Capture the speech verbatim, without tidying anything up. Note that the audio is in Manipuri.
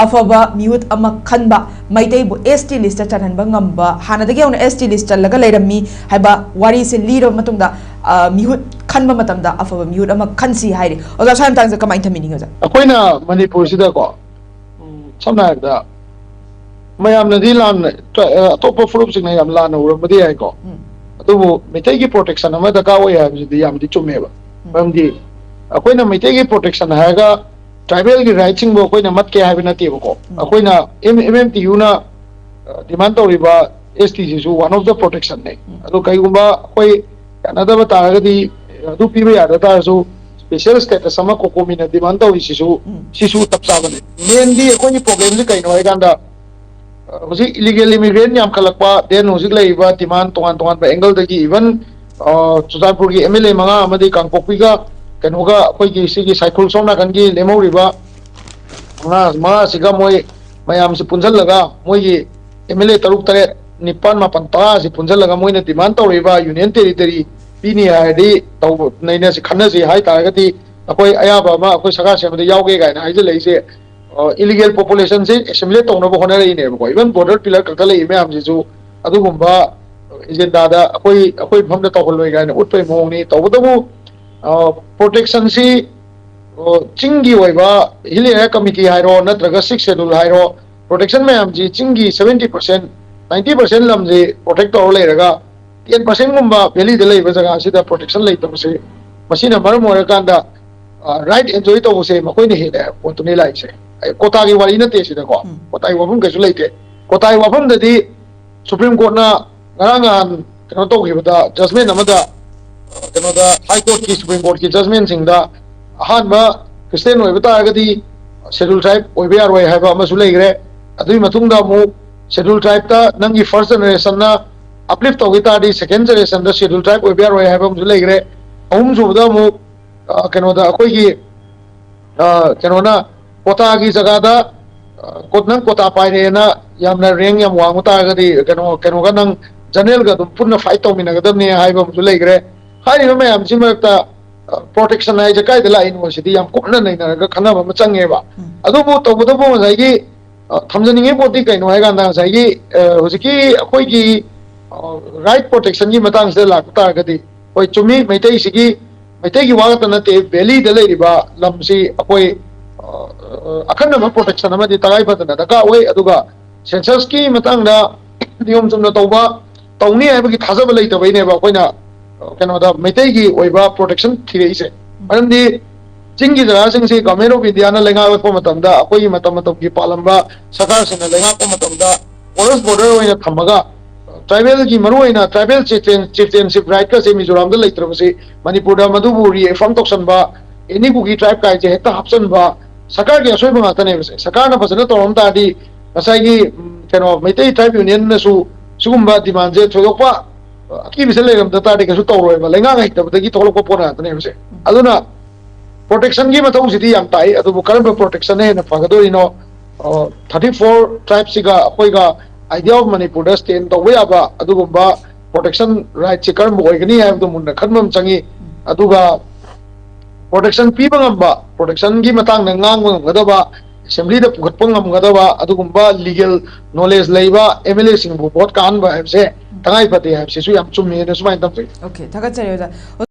ꯑꯐꯕ ꯃꯤꯍꯨꯠ ꯑꯃ ꯈꯟꯕ, ꯃꯩꯇꯩꯕꯨ ꯑꯦꯁ ꯇꯤ ꯂꯤꯁꯇ ꯆꯜꯍꯟꯕ ꯉꯝꯕ, ꯍꯥꯟꯅꯗꯒꯤ ꯍꯧꯅ ꯑꯦꯁ ꯇꯤ ꯂꯤꯁ ꯆꯜꯂꯒ ꯂꯩꯔꯝꯃꯤ ꯍꯥꯏꯕ ꯋꯥꯔꯤꯁꯦ ꯂꯤꯔꯕ ꯃꯇꯨꯡꯗ, ꯑ, ꯃꯤꯍꯨꯠ ꯈꯟꯕ ꯃꯇꯝꯗ ꯑꯐꯕ ꯃꯤꯍꯨꯠ ꯑꯃ ꯈꯟꯁꯤ ꯍꯥꯏꯔꯤ꯫ ꯑꯣꯖꯥ, ꯁ꯭ꯋꯥꯏ ꯃꯇꯥꯡꯁꯤꯗ ꯀꯃꯥꯏꯅ ꯊꯝꯕꯤꯅꯤꯡꯉꯤ, ꯑꯣꯖꯥ? ꯑꯩꯈꯣꯏꯅ ꯃꯅꯤꯄꯨꯔꯁꯤꯗꯀꯣ, ꯎꯝ, ꯁꯝꯅ ꯍꯥꯏꯔꯕꯗ, ꯃꯌꯥꯝꯅꯗꯤ ꯂꯥꯟꯅ, ꯑꯇꯣꯞꯄ ꯐꯨꯔꯨꯞꯁꯤꯡꯅ ꯌꯥꯝ ꯂꯥꯟꯅ ꯎꯔꯝꯕꯗꯤ ꯌꯥꯏꯀꯣ, ꯎꯝ, ꯑꯗꯨꯕꯨ ꯃꯩꯇꯩꯒꯤ ꯄ꯭ꯔꯣꯇꯦꯛꯁꯟ ꯑꯃ ꯗꯔꯀꯥꯔ ꯑꯣꯏ ꯍꯥꯏꯕꯁꯤꯗꯤ ꯌꯥꯝꯗꯤ ꯆꯨꯝꯃꯦꯕ꯫ ꯎꯝ꯫ ꯃꯔꯝꯗꯤ ꯑꯩꯈꯣꯏꯅ ꯃꯩꯇꯩꯒꯤ ꯄ꯭ꯔꯣꯇꯦꯛꯁꯟ ꯍꯥꯏꯔꯒ ꯇ꯭ꯔꯥꯏꯕꯦꯜꯒꯤ ꯔꯥꯏꯠꯁꯤꯡꯕꯨ ꯑꯩꯈꯣꯏꯅ ꯃꯠꯀꯦ ꯍꯥꯏꯕ ꯅꯠꯇꯦꯕꯀꯣ꯫ ꯎꯝ꯫ ꯑꯩꯈꯣꯏꯅ, ꯑꯦꯝ ꯑꯦꯝ ꯇꯤ ꯌꯨꯅ ꯗꯤꯃꯥꯟ ꯇꯧꯔꯤꯕ ꯑꯦꯁ ꯇꯤꯁꯤꯁꯨ ꯋꯥꯟ ꯑꯣꯐ ꯗ ꯄ꯭ꯔꯣꯇꯦꯛꯁꯟꯅꯦ꯫ ꯎꯝ꯫ ꯑꯗꯣ ꯀꯩꯒꯨꯝꯕ ꯑꯩꯈꯣꯏ ꯌꯥꯅꯗꯕ ꯇꯥꯔꯒꯗꯤ, ꯑꯗꯨ ꯄꯤꯕ ꯌꯥꯗ ꯇꯥꯔꯁꯨ, ꯁ꯭ꯄꯦꯁꯦꯜ ꯁ꯭ꯇꯦꯇꯁ ꯑꯃ ꯀꯣꯀꯣꯃꯤꯅ ꯗꯤꯃꯥꯟ ꯇꯧꯔꯤꯁꯤꯁꯨ, ꯎꯝ, ꯁꯤꯁꯨ ꯆꯞ ꯆꯥꯕꯅꯤ꯫ ꯃꯦꯟꯗꯤ ꯑꯩꯈꯣꯏꯒꯤ ꯄ꯭ꯔꯣꯕ꯭ꯂꯦꯝꯁꯤ ꯀꯩꯅꯣ ꯍꯥꯏꯀꯥꯟꯗ, ꯑ, ꯍꯧꯖꯤꯛ ꯏꯂꯤꯒꯦꯜ ꯏꯃꯤꯒ꯭ꯔꯦꯟ ꯌꯥꯝꯈꯠꯂꯛꯄ, ꯗꯦꯟ ꯍꯧꯖꯤꯛ ꯂꯩꯔꯤꯕ ꯗꯤꯃꯥꯟ ꯇꯣꯉꯥꯟ ꯇꯣꯉꯥꯟꯕ ꯑꯦꯡꯒꯜꯗꯒꯤ, ꯏꯚꯟ, ꯑ, ꯆꯨꯔꯆꯥꯟꯄꯨꯔꯒꯤ ꯑꯦꯝ ꯑꯦꯜ ꯑꯦ ꯃꯉꯥ ꯑꯃꯗꯤ ꯀꯥꯡꯄꯣꯛꯄꯤꯒ ꯀꯩꯅꯣꯒ ꯑꯩꯈꯣꯏꯒꯤ ꯁꯤꯒꯤ ꯁꯥꯏꯈꯨꯜ ꯁꯣꯝ ꯅꯥꯀꯟꯒꯤ ꯂꯦꯝꯍꯧꯔꯤꯕ ꯃꯉꯥ, ꯃꯉꯥꯁꯤꯒ ꯃꯣꯏ ꯃꯌꯥꯝꯁꯤ ꯄꯨꯟꯁꯤꯜꯂꯒ, ꯃꯣꯏꯒꯤ ꯑꯦꯝ ꯑꯦꯜ ꯑꯦ ꯇꯔꯨꯛ, ꯇꯔꯦꯠ, ꯅꯤꯄꯥꯟ, ꯃꯥꯄꯟ, ꯇꯔꯥꯁꯤ ꯄꯨꯟꯁꯤꯜꯂꯒ ꯃꯣꯏꯅ ꯗꯤꯃꯥꯟ ꯇꯧꯔꯤꯕ ꯌꯨꯅꯤꯌꯟ ꯇꯦꯔꯤꯇꯔꯤ ꯄꯤꯅꯤ ꯍꯥꯏꯔꯗꯤ ꯇꯧꯕ, ꯅꯩꯅꯁꯤ, ꯈꯟꯅꯁꯤ ꯍꯥꯏ ꯇꯥꯔꯒꯗꯤ, ꯑꯩꯈꯣꯏ ꯑꯌꯥꯕ ꯑꯃ ꯑꯩꯈꯣꯏ ꯁꯔꯀꯥꯔ ꯁꯦꯝꯕꯗ ꯌꯥꯎꯒꯦ ꯀꯥꯏꯅ ꯍꯥꯏꯖꯤꯜꯂꯛꯏꯁꯦ, ꯑ, ꯏꯂꯤꯒꯦꯜ ꯄꯣꯄꯨꯂꯦꯁꯟꯁꯦ ꯑꯦꯁꯤꯃꯤꯂꯦꯠ ꯇꯧꯅꯕ ꯍꯣꯠꯅꯔꯛꯏꯅꯦꯕꯀꯣ꯫ ꯏꯚꯟ ꯕꯣꯔꯗꯔ ꯄꯤꯂꯔ ꯀꯛꯊꯠꯂꯛꯏ ꯃꯌꯥꯝꯁꯤꯁꯨ ꯑꯗꯨꯒꯨꯝꯕ ꯑꯦꯖꯦꯟꯗꯥꯗ ꯑꯩꯈꯣꯏ, ꯑꯩꯈꯣꯏ ꯃꯐꯝꯗ ꯇꯧꯍꯜꯂꯣꯏ ꯀꯥꯏꯅ ꯎꯠꯄꯒꯤ ꯃꯑꯣꯡꯅꯤ꯫ ꯇꯧꯕꯇꯕꯨ, ꯑ, ꯄ꯭ꯔꯣꯇꯦꯛꯁꯟꯁꯤ, ꯑ, ꯆꯤꯡꯒꯤ ꯑꯣꯏꯕ ꯍꯤꯜ ꯑꯦꯔꯤꯌꯥ ꯀꯃꯤꯇꯤ ꯍꯥꯏꯔꯣ, ꯅꯠꯇ꯭ꯔꯒ ꯁꯤꯛꯁ ꯁꯦꯗꯨꯜ ꯍꯥꯏꯔꯣ, ꯄ꯭ꯔꯣꯇꯦꯛꯁꯟ ꯃꯌꯥꯝꯁꯤ ꯆꯤꯡꯒꯤ ꯁꯚꯦꯟꯇꯤ ꯄꯔꯁꯦꯟ, ꯅꯥꯏꯟꯇꯤ ꯄꯔꯁꯦꯟ ꯂꯝꯁꯤ ꯄ꯭ꯔꯣꯇꯦꯛ ꯇꯧꯔ ꯂꯩꯔꯒ, ꯇꯦꯟ ꯄꯔꯁꯦꯟꯒꯨꯝꯕ ꯚꯦꯂꯤꯗ ꯂꯩꯕ ꯖꯒꯥꯁꯤꯗ ꯄ꯭ꯔꯣꯇꯦꯛꯁꯟ ꯂꯩꯇꯕꯁꯤ, ꯃꯁꯤꯅ ꯃꯔꯝ ꯑꯣꯏꯔꯀꯥꯟꯗ, ꯑ, ꯔꯥꯏꯠ ꯑꯦꯟꯖꯣꯏ ꯇꯧꯕꯁꯦ ꯃꯈꯣꯏꯅ ꯍꯦꯜꯂꯦ ꯍꯥꯏꯕ ꯄꯣꯠꯇꯨꯅꯤ ꯂꯥꯛꯏꯁꯦ꯫ ꯑꯩ ꯀꯣꯇꯥꯒꯤ ꯋꯥꯔꯤ ꯅꯠꯇꯦ ꯁꯤꯗꯀꯣ꯫ ꯎꯝ꯫ ꯀꯣꯇꯥꯒꯤ ꯋꯥꯐꯝ ꯀꯩꯁꯨ ꯂꯩꯇꯦ꯫ ꯀꯣꯇꯥꯒꯤ ꯋꯥꯐꯝꯗꯗꯤ ꯁꯨꯄ꯭ꯔꯤꯝ ꯀꯣꯔꯠꯅ ꯉꯔꯥꯡ ꯅꯍꯥꯟ ꯀꯩꯅꯣ ꯇꯧꯈꯤꯕꯗ, ꯖꯁꯃꯦꯟ ꯑꯃꯗ, ꯑ, ꯀꯩꯅꯣꯗ, ꯍꯥꯏ ꯀꯣꯔꯠꯀꯤ, ꯁꯨꯄ꯭ꯔꯤꯝ ꯀꯣꯔꯠꯀꯤ ꯖꯁꯃꯦꯟꯁꯤꯡꯗ ꯑꯍꯥꯟꯕ ꯈ꯭ꯔꯤꯁꯇꯦꯟ ꯑꯣꯏꯕ ꯇꯥꯔꯒꯗꯤ ꯁꯦꯗꯨꯜ ꯇ꯭ꯔꯥꯏꯕ ꯑꯣꯏꯕ ꯌꯥꯔꯣꯏ ꯍꯥꯏꯕ ꯑꯃꯁꯨ ꯂꯩꯈ꯭ꯔꯦ꯫ ꯑꯗꯨꯒꯤ ꯃꯇꯨꯡꯗ ꯑꯃꯨꯛ ꯁꯦꯗꯨꯜ ꯇ꯭ꯔꯥꯏꯕꯇ ꯅꯪꯒꯤ ꯐꯥꯔꯁ ꯖꯦꯅꯦꯔꯦꯁꯟꯅ ꯑꯞꯂꯤꯐ ꯇꯧꯈꯤ ꯇꯥꯔꯗꯤ ꯁꯦꯀꯦꯟ ꯖꯦꯅꯦꯔꯦꯁꯟꯗ ꯁꯦꯗꯨꯜ ꯇ꯭ꯔꯥꯏꯕ ꯑꯣꯏꯕ ꯌꯥꯔꯣꯏ ꯍꯥꯏꯕ ꯑꯃꯁꯨ ꯂꯩꯈ꯭ꯔꯦ꯫ ꯑꯍꯨꯝꯁꯨꯕꯗ ꯑꯃꯨꯛ, ꯑ, ꯀꯩꯅꯣꯗ ꯑꯩꯈꯣꯏꯒꯤ, ꯑ, ꯀꯩꯅꯣꯅ ꯀꯣꯇꯥꯒꯤ ꯖꯒꯥꯗ, ꯑ, ꯀꯣ-, ꯅꯪ ꯀꯣꯇꯥ ꯄꯥꯏꯔꯦꯅ ꯌꯥꯝꯅ ꯔꯦꯡ ꯌꯥꯝ ꯋꯥꯡꯕ ꯇꯥꯔꯒꯗꯤ ꯀꯩꯅꯣ, ꯀꯩꯅꯣꯒ ꯅꯪ ꯖꯦꯅꯔꯦꯜꯒ ꯑꯗꯨꯝ ꯄꯨꯟꯅ ꯐꯥꯏꯠ ꯇꯧꯃꯤꯟꯅꯒꯗꯕꯅꯤ ꯍꯥꯏꯕ ꯑꯃꯁꯨ ꯂꯩꯈ꯭ꯔꯦ꯫ ꯍꯥꯏꯔꯤꯕ ꯃꯌꯥꯝꯁꯤ ꯃꯔꯛꯇ ꯄ꯭ꯔꯣꯇꯦꯛꯁꯟ ꯍꯥꯏꯁꯦ ꯀꯥꯏꯗ ꯂꯥꯛꯏꯅꯣ ꯁꯤꯗꯤ ꯌꯥꯝ ꯀꯨꯞꯅ ꯅꯩꯅꯔꯒ ꯈꯟꯅꯕ ꯑꯃ ꯆꯪꯉꯦꯕ꯫ ꯑꯗꯨꯕꯨ ꯇꯧꯕꯇꯕꯨ ꯉꯁꯥꯏꯒꯤ, ꯑ, ꯊꯝꯖꯅꯤꯡꯉꯤ ꯄꯣꯠꯇꯤ ꯀꯩꯅꯣ ꯍꯥꯏ ꯀꯥꯟꯗ, ꯉꯁꯥꯏꯒꯤ, ꯑ, ꯍꯧꯖꯤꯛꯀꯤ ꯑꯩꯈꯣꯏꯒꯤ, ꯑ, ꯔꯥꯏꯠ ꯄ꯭ꯔꯣꯇꯦꯛꯁꯟꯒꯤ ꯃꯇꯥꯡꯁꯤꯗ ꯂꯥꯛꯄ ꯇꯥꯔꯒꯗꯤ, ꯍꯣꯏ, ꯆꯨꯝꯃꯤ, ꯃꯩꯇꯩꯁꯤꯒꯤ, ꯃꯩꯇꯩꯒꯤ ꯋꯥ ꯈꯛꯇ ꯅꯠꯇꯦ, ꯚꯦꯂꯤꯗ ꯂꯩꯔꯤꯕ ꯂꯝꯁꯤ ꯑꯩꯈꯣꯏ, ꯑ, ꯑ, ꯑꯈꯟꯅꯕ ꯄ꯭ꯔꯣꯇꯦꯛꯁꯟ ꯑꯃꯗꯤ ꯇꯉꯥꯏ ꯐꯗꯅ ꯗꯔꯀꯥꯔ ꯑꯣꯏ꯫ ꯑꯗꯨꯒ ꯁꯦꯟꯁꯁꯀꯤ ꯃꯇꯥꯡꯗ ꯅꯤꯌꯣꯝ ꯆꯨꯝꯅ ꯇꯧꯕ, ꯇꯧꯅꯤ ꯍꯥꯏꯕꯒꯤ ꯊꯥꯖꯕ ꯂꯩꯇꯕꯩꯅꯦꯕ ꯑꯩꯈꯣꯏꯅ, ꯑ, ꯀꯩꯅꯣꯗ ꯃꯩꯇꯩꯒꯤ ꯑꯣꯏꯕ ꯄ꯭ꯔꯣꯇꯦꯛꯁꯟ ꯊꯤꯔꯛꯏꯁꯦ꯫ ꯃꯔꯝꯗꯤ ꯆꯤꯡꯒꯤ ꯖꯒꯥꯁꯤꯡꯁꯤ Government of Indiaꯅ ꯂꯩꯉꯥꯛꯂꯛꯄ ꯃꯇꯝꯗ, ꯑꯩꯈꯣꯏꯒꯤ ꯃꯇꯝ ꯃꯇꯝꯒꯤ ꯄꯥꯜꯂꯝꯕ ꯁꯔꯀꯥꯔꯁꯤꯡꯅ ꯂꯩꯉꯥꯛꯄ ꯃꯇꯝꯗ, forest border ꯑꯣꯏꯅ ꯊꯝꯃꯒ, ꯇ꯭ꯔꯥꯏꯕꯦꯜꯒꯤ, ꯃꯔꯨꯑꯣꯏꯅ tribal chieftain, chieftainship rightꯀꯁꯦ ꯃꯤꯖꯣꯔꯥꯝꯗ ꯂꯩꯇ꯭ꯔꯕꯁꯤ, ꯃꯅꯤꯄꯨꯔꯗ ꯃꯗꯨꯕꯨ reaffirm ꯇꯧꯁꯟꯕ, any Kuki tribe ꯀꯥꯏꯁꯦ ꯍꯦꯛꯇ ꯍꯥꯞꯆꯟꯕ, ꯁꯔꯀꯥꯔꯒꯤ ꯑꯁꯣꯏꯕ ꯉꯥꯛꯇꯅꯦꯕꯁꯦ꯫ ꯁꯔꯀꯥꯔꯅ ꯐꯖꯅ ꯇꯧꯔꯝ ꯇꯥꯔꯗꯤ, ꯉꯁꯥꯏꯒꯤ, ꯎꯝ, ꯀꯩꯅꯣ, ꯃꯩꯇꯩ tribe unionꯅꯁꯨ ꯁꯤꯒꯨꯝꯕ demandꯁꯦ ꯊꯣꯏꯗꯣꯛꯄ, ꯑ, ꯑꯀꯤꯕꯁꯦ ꯂꯩꯔꯝꯗ ꯇꯥꯔꯗꯤ ꯀꯩꯁꯨ ꯇꯧꯔꯣꯏꯕ꯫ ꯂꯩꯉꯥꯛ ꯍꯩꯇꯕꯗꯒꯤ ꯊꯣꯛꯂꯛꯄ ꯄꯣꯠ ꯉꯥꯛꯇꯅꯦꯕꯁꯦ꯫ ꯑꯗꯨꯅ protectionꯒꯤ ꯃꯊꯧꯁꯤꯗꯤ ꯌꯥꯝ ꯇꯥꯏ, ꯑꯗꯨꯕꯨ ꯀꯔꯝꯕ protectionꯅ ꯍꯦꯟꯅ ꯐꯒꯗꯣꯏꯅꯣ? ꯑ, thirty four tribeꯁꯤꯒ ꯑꯩꯈꯣꯏꯒ Idea of Manipurꯗ stand ꯇꯧꯕ ꯌꯥꯕ ꯑꯗꯨꯒꯨꯝꯕ protection rightꯁꯤ ꯀꯔꯝꯕ ꯑꯣꯏꯒꯅꯤ ꯍꯥꯏꯕꯗꯨ ꯃꯨꯟꯅ ꯈꯟꯕ ꯑꯃ ꯆꯪꯉꯤ꯫ ꯑꯗꯨꯒ protection ꯄꯤꯕ ꯉꯝꯕ, protectionꯒꯤ ꯃꯇꯥꯡꯗ ꯉꯥꯡꯕ ꯉꯝꯒꯗꯕ, assemblyꯗ ꯄꯨꯈꯠꯄ ꯉꯝꯒꯗꯕ ꯑꯗꯨꯒꯨꯝꯕ legal knowledge ꯂꯩꯕ MLAꯁꯤꯡꯕꯨ vote ꯀꯥꯍꯟꯕ ꯍꯥꯏꯕꯁꯦ ꯇꯉꯥꯏ ꯐꯗꯦ ꯍꯥꯏꯕꯁꯤꯁꯨ ꯌꯥꯝ ꯆꯨꯝꯃꯦꯅ ꯁꯨꯃꯥꯏꯅ ꯇꯧꯖꯩ꯫ ꯑꯣꯀꯦ, ꯊꯥꯒꯠꯆꯔꯤ ꯑꯣꯖꯥ꯫